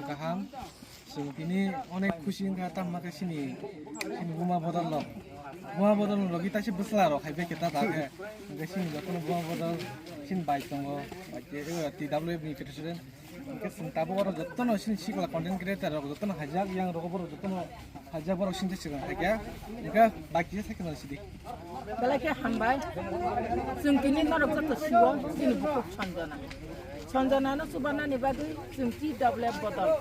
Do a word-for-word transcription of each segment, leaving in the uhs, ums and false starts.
Kaham, chwng tini onek khusi wngkha, tamma khe chini, chini buma bodol rok. Buma bodol rok logi taisa bwsla rok hai bai khe ta da khe. Hwnkhe chini jotono buma bodol chini bai tongo, bai khe, eh, T W F ni president. Hwnkhe chwng tabuk oro jotono chini sikla content creator rok jotono haijak, yang rok borok jotono haijak, borok sini sikla haikhe. Hwnkhe bai kisa sakhe nang sidi. Belai khe hambai. Chwng tini norok joto sio chini bukhuk Sanjana. Sanjana no chubanani bagwi chwng T W F bodol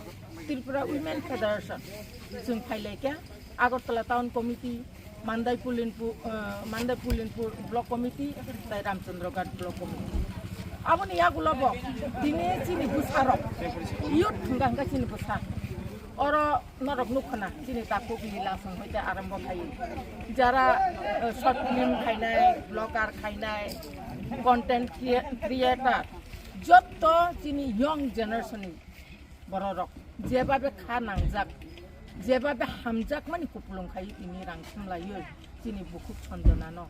Tripura Women Federation chwng phailaikha Agartala Town Committee, Mandai Pulinpur, eh, Mandai Pulinpur Block Committee, tai Ramchandra Ghat Block Committee. Aboni yagulo bo tini chini bwsarok, youth hwnkha hwnkha chini bwsa. Oro norok nukha na, chini takhuk ni lasong hoite arambo khai. Jara, eh, short film khainai, vlogger khainai, content crea-, creator, jotto chini young generation ni bororok jebabe kha nangjak, jebabe hamjakmani kupulung khai tini rang thumlaiwi chini bukhuk Sanjana no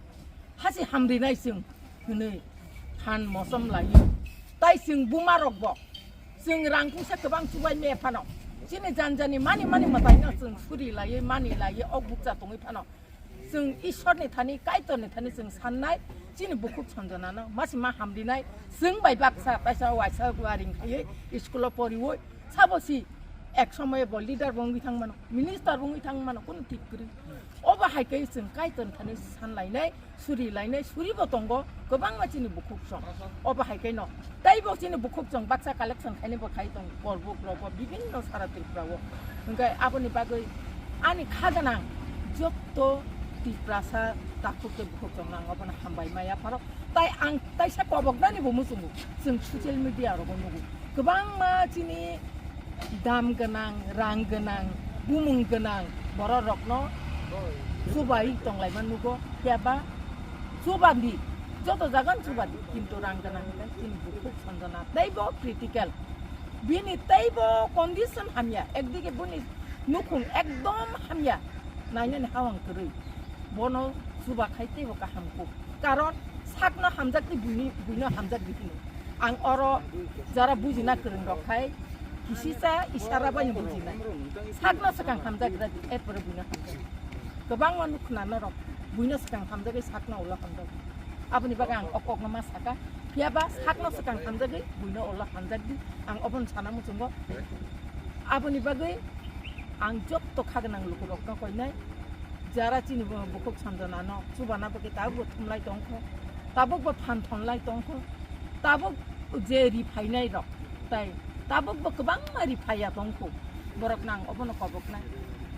hasi hamrinai chwng hwnwi than mosom laiwi. Tai chwng buma rokbo chwng rang kungsa kwbang chubai me phano chini janjani mani mani mwtaino chwng suri laiwi mani laiwi o bukcha tongwi phano chwng Ishorni thani, Kaitorni thani chwng sannai, chini bukhuk Sanjanano masi ma hamrinai, chwng bai baksa taisa waisa waring khaiwi school-o poriwi, sabo si ek somoyo bo leader bo wngwi thang mano, minister bo wngwi thang mano, kunu thik kwrwi. Obo hai khe chwng Kaitorni thani sanlainai, suri lainai, suri bo tongo, kwbangma chini bukhuk song. Obo hai khe no, tei bo chini bukhuk song baksa collection khainai bo khai tongo, Korbuk rok bo bibinno sara Tripura o. Hwnkhe aboni bagwi ani kha gwnang jotto Tiprasa takhuk tei bukhuk song no ang obono hambai maya pharo. Tai ang taisa koboknani bo muchungo, chwng social media rogo nugo. Kwbangma chini dam gwnang, rang gwnang, bumung gwnang borok rokno chubai tonglaima nugo, phiya ba chubadi, joto jaga no chubadi, kintu rang gwnang hwnkhe chini bukhuk Sanjana teibo critical, bini teibo condition hamya, ekdike bini nukhung ekdom hamya, nainani hawang kwrwi, bono chuba khai teibo kaham kuk, karon sakno hamjakdi buini, buino hamjakdi hino. Ang oro jara bujina kwrwng rok khai kisisa isara bai bujinai. Sakno swkang hamjagra di, erpore buino hamjak. Kwbangma nukhna norok buino swkang hamjagwi sakno ulo hamjak. Aboni bagwi ang o kokno ma saka. Phiya ba sakno swkang hamjagwi buino ulo hamjak di. Ang obono sana muchungo. Aboni bagwi ang jotto kha gwnang lukurokno koinai. Jara chini bo-, bukhuk Sanjanano chubana bagwi tabukbo thumlai tongkho, tabukbo phan thonlai tongkho, tabuk je riphainai rok tai tabukbo kwbangma riphaiya tongkho, borokno ang obono koboknai.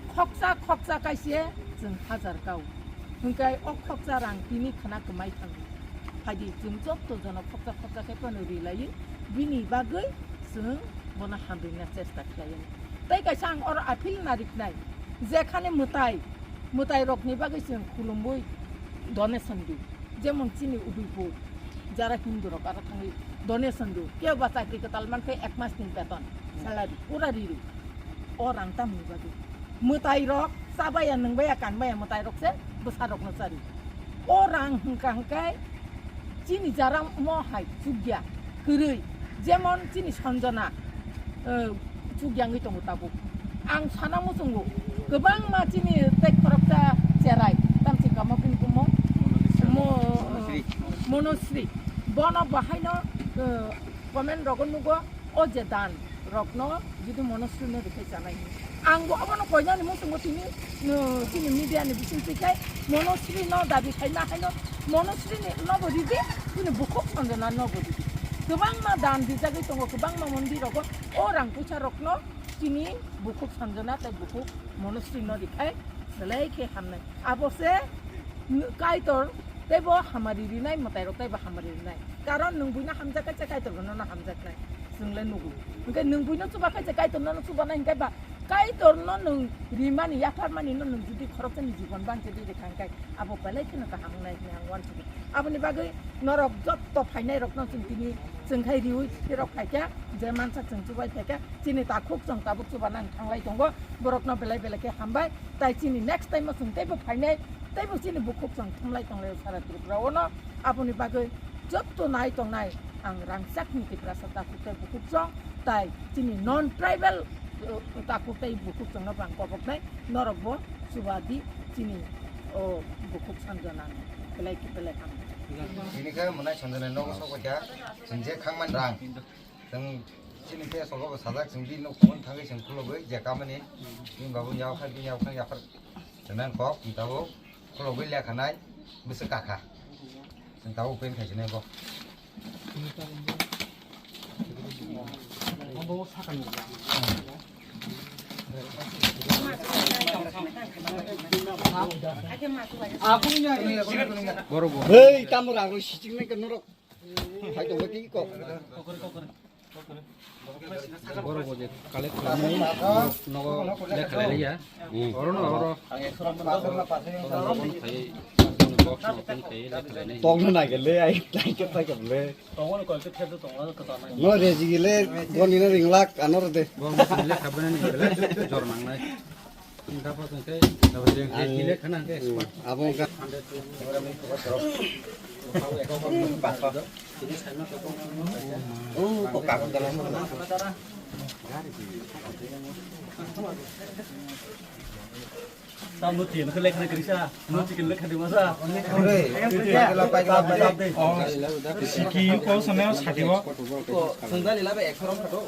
Khoksa khoksa kaise chwng hajar kau, hwnkhe o khoksa rang tini khna kwmai thango. Phaidi chwng jotto jono khoksa khoksa khe phano rilaiwi bini bagwi chwng bono hamrwina chesta khlaiwi. Tei kaisa ang oro appeal nariknai, jekhane mwtai, mwtai rokni bagwi chwng khulumwi donation di. Jemon chini Udaipur, jara Hindu rok aro thangwi donation di. Kebo ba chakri kwtal mankhe ek masni beton, salary, pura riri. O rang tamni bagwi. Mwtai rok chabaya, nwngbaya, kanbaya mwtai rok se bwsa rokno chari. O rang hwnkha hwnkhe chini jara mo hai chukya kwrwi, jemon chini Sanjana, eh, chukya wngwi tongo tabuk. Ang sana muchungo kwbangma chini tei khoroksa cherai, tamchi kamo bini bumo Mo-, Monosri. Bono bahaino, eh, comment rogo nugo. O je dan rokno jodi Monosri no rikhe chanai. Ang bo obono koinani muchungo tini, no, chini media ni bising twi khai Monosri no dabi khai ma haino Monosri ni no bo ridi, chini bukhuk Sanjana no bo ridi. Kwbangma dan rijagwi tongo, kwbangma mondir rogo o rang puisa rokno chini bukhuk Sanjana tei bukhuk Monosri no rikhai belai khe hamnai. Abo se n-, Kaitor teibo hamari rinai, mwtai rok teibo hamari rinai. Karon nwng buino hamjak khe Kaitor bo nono hamjaknai. Chwng le nugo. Hwnkhe nwng buino chuba khe Kaitor nono chubanai hwnkhe ba Kaitor no nwng rimani, yapharmani no nwng jodi khoroksani jibon bangchedi rikha hwnkhe abo belai kheno kaham wngnai hwnwi ang uansukha. Aboni bagwi norok jotto phainai rokno chwng tini chwng khai riwi phirok phaikha, je mansa chwng chubai phaikha, chini takhuk chwng tabuk chubanani thanglai tongo, borokno belai belai khe hambai. Tai chini next time o chwng teibo phainai, teibo chini bukhuk chwng thumlai tonglai sara Tripura o no. Aboni bagwi Jotto nai tongnai ang rangchakni Tiprasa takhuk tei bukhuk chwng tai chini non tribal, uh, takhuk tei bukhuk chwngno bo ang koboknai, norokbo chubadi chini o bukhuk Sanjana belai khe belai hamya. Tini khe mwnai Sanjana nogo sokbaikha, chwng je khangmani rang. Chwng chini khe sogo bo sajak, chwng bini nok phone thangwi chwng khulogwi je kamani. Bini babu yao kha, bini yao kha yaphar. Chwng nang kok, chwng tabuk khulogwi lekha nai, bwswk kakha. Chwng tabuk pen khai sinai bo. Hei, tamo rang rwi siching nai ka norok. Hai tongkha tei kok. Borok bo je collect khlainai, nogo lekha lailaiya. Oro no oro. Box no open khai lekha lainai. Tokno nai le, ai, tai ke pai ke le. No reji le, boni no ring lak, ano de. Bo mo lekha bana ni le, jor mangnai. Abo wngkha. Tamo tin khe lekha kri sa, no chicken lekha di masa. Ore, paikla, paikla, paikla. Siki ko samya sati bo. Ko sangda lila ba ekhorom khato.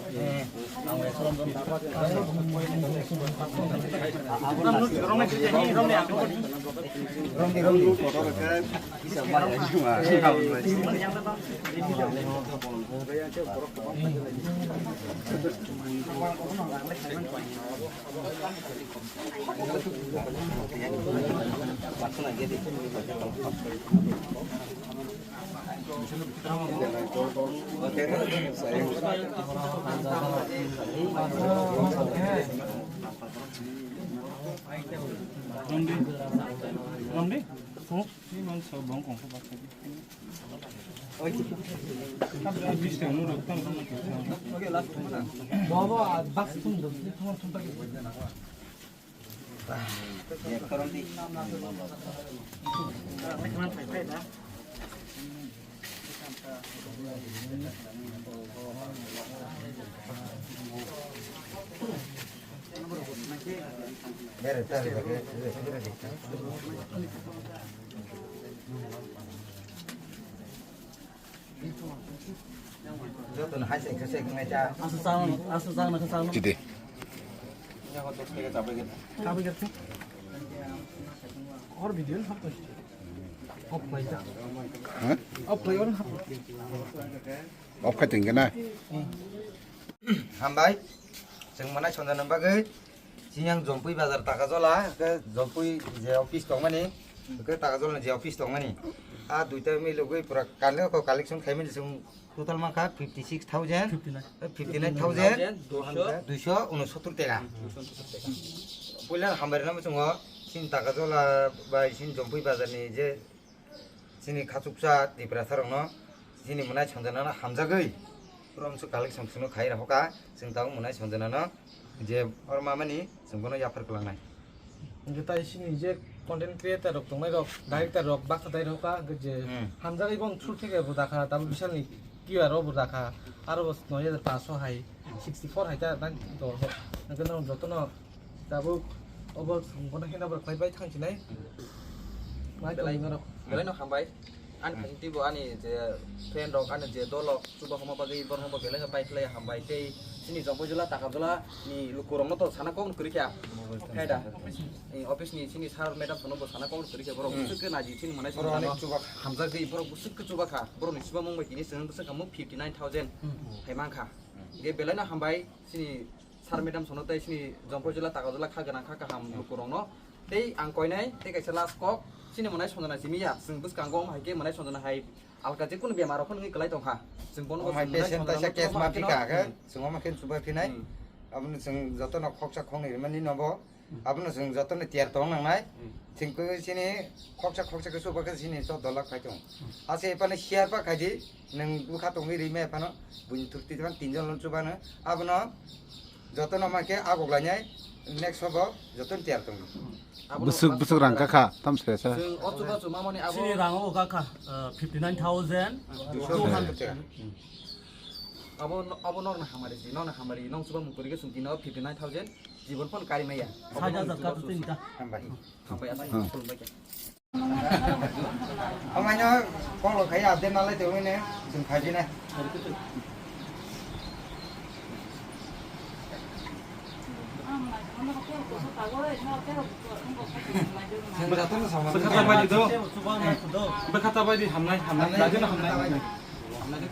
Joto no hai se khe se ngai ta. Asu chang, asu chang na khe chang. Tide. Or video hap to. Off play ta. Ha? Off play or hap. Off khai tingkhe na. Hambai. Chwng mwnai Sanjana bagwi. Siyang Jompui bazar Takajola, hwnkhe Jompui je office tongmani, hwnkhe Takajola ni je office tongmani. A duita milogwi pura kale ko collection khaimani chwng total mankha fifty six thousand, fifty nine thousand, duiso unosottor taka. Puila hambai rwnai chwngo, sini Takajola bai sini Jompui bazar ni je Chini khachuksa Tiprasa rokno chini mwnai Sanjana no hamjagwi romsu collection suno khai rokha, chwng tabuk mwnai Sanjana no je oro mamani chwng bono yaphar kwlangnai. Hwnkhe tai chini je content creator rok tongnai rok, director rok baksa dai rokha, hwnkhe je Hmm. hamjagwi bono through theke bo dakha, tabuk bisalni Q R o bo dakha, aro bo noi hajar paanso hai, sixty four hai ta nang to, hwnkhe no jotono Tabuk obo bono hino bo khlai bai thang sinai. Belai, belai no hambai. Ani Hmm. phaising twibo ani je friend rok, ani je dol rok, chuba homa bagwi borok bo belai no bai khlai hambai. Tei chini Jompoijola, Takarjola ni lukurok no to sana kok kwrwi kha. Khe da? Eh, office ni chini sir madam sono bo sana kok kwrwi kha. Borok Hmm. bwswk khe naji chini mwnai Borok sono onek no chuba kha. Hamjagwi borok bwswk khe chuba kha. Borok ni chuba mung bai tini chwng bwswk kha mung fifty nine thousand Hmm. hai man kha. Hmm. Ge belai no hambai chini Sir madam sono tei chini Jompoijola, Takarjola kha gwnang kha kaham lukurokno. Tei ang koinai tei kaisa last kok, chini mwnai Sanjana simi ya, chwng bwskango omo hai khe mwnai Sanjana hai alka jekunu bemar rok phano wngwi kwlai tongkha. Chwng bono Omo hai chwng mwnai patient Sanjana kaisa no case ma tongma phika khe, Hmm. chwng omo khe chuba phinai. Hmm. Abono chwng jotono khoksa khoknwi rwmani nobo. Hmm. Abono chwng jotono tiyar tong nangnai. Hmm. Chwng khe chini khoksa khoksa khe chuba khe chini chwddo lakh phai tongo. Hmm. Ase ephano share ba khaidi. Nwng bwkha tongwi rwima phano buini thurti tongmani tinjon lon chubano. Abono jotono ma khe agok lainai, Next hobo joto ni tiyar tong. Busuk, busuk rang kakha, tam se sa. Chwng o chuba chuma mani abo. Chini rang o kakha, uh, fifty nine thousand two hundred. Abo no-, abo nokna hamari ji, nokna hamari, nong chuba mung kurige sung dino fifty nine thousand, jibon phon kari maya. Sat hajar katu tinta. Hambai. Hambai asai, khulumbai khe. Amaino call khai update nalai tongwi ne, chwng khaijina. Bwkha ta bai di do. Bwkha ta bai di hamnai, hamnai. Dajuna hamnai.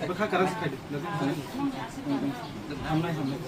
Bwkha karan sikhai di. Hamnai, hamnai.